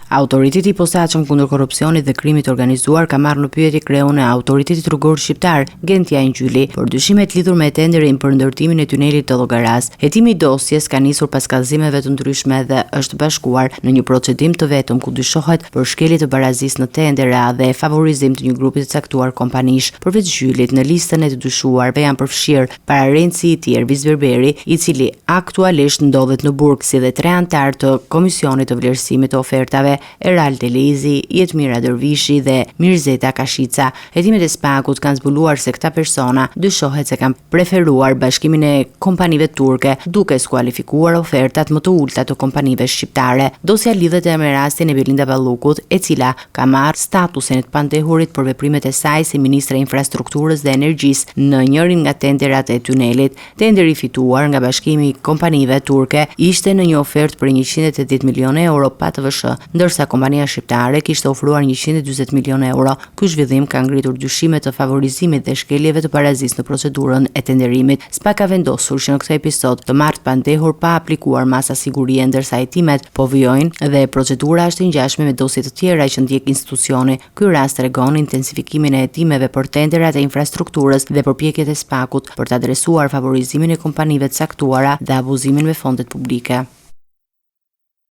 Autoriteti i Posaçëm Kundër Korrupsionit dhe Krimit të Organizuar ka marrë në pyetje kreun e Autoritetit Rrugor Shqiptar, Gentian Gjyli, për dyshimet lidhur me tenderin për ndërtimin e tunelit të Llogarasë. Hetimi i dosjes ka nisur pas kallëzimeve të ndryshme dhe është bashkuar në një procedim të vetëm ku dyshohet për shkelje të barazisë në tendera dhe favorizim të një grupi të caktuar kompanish. Përveç Gjylit, në listën e të dyshuarve janë përfshirë pararendësi i tij Ervis Berberi, i cili aktualisht ndodhet në burg, si dhe tre anëtarë të Komisionit të Vlerësimit të Ofertave, Erald Elezi, Jetmira Dërvishi dhe Mirzeta Kashica. Hetimet e SPAK-ut kanë zbuluar se këta persona dyshohet se kanë preferuar bashkimin e kompanive turke, duke skualifikuar ofertat më të ulëta të kompanive shqiptare. Dosja lidhet edhe me rastin e Belinda Ballukut, e cila ka marrë statusin e të pandehurit për veprimet e saj si ministre e Infrastrukturës dhe Energjisë në njërin nga tenderat e tunelit. Tenderi i fituar nga bashkimi i kompanive turke ishte në një ofertë prej 180 milionë euro pa TVSH, ndërsa kompania shqiptare kishte ofruar 140 milionë euro. Ky zhvillim ka ngritur dyshime të favorizimit dhe shkeljeve të barazisë në procedurën e tenderimit. SPAK ka vendosur që në këtë episod të marrë të pandehur pa aplikuar masa sigurie ndërsa hetimet po vijojnë dhe procedura është e ngjashme me dosje të tjera që ndjek institucioni. Ky rast tregon intensifikimin e hetimeve për tenderat e infrastrukturës dhe përpjekjet e SPAK-ut për të adresuar favorizimin e kompanive të caktuara dhe abuzimin me fondet publike.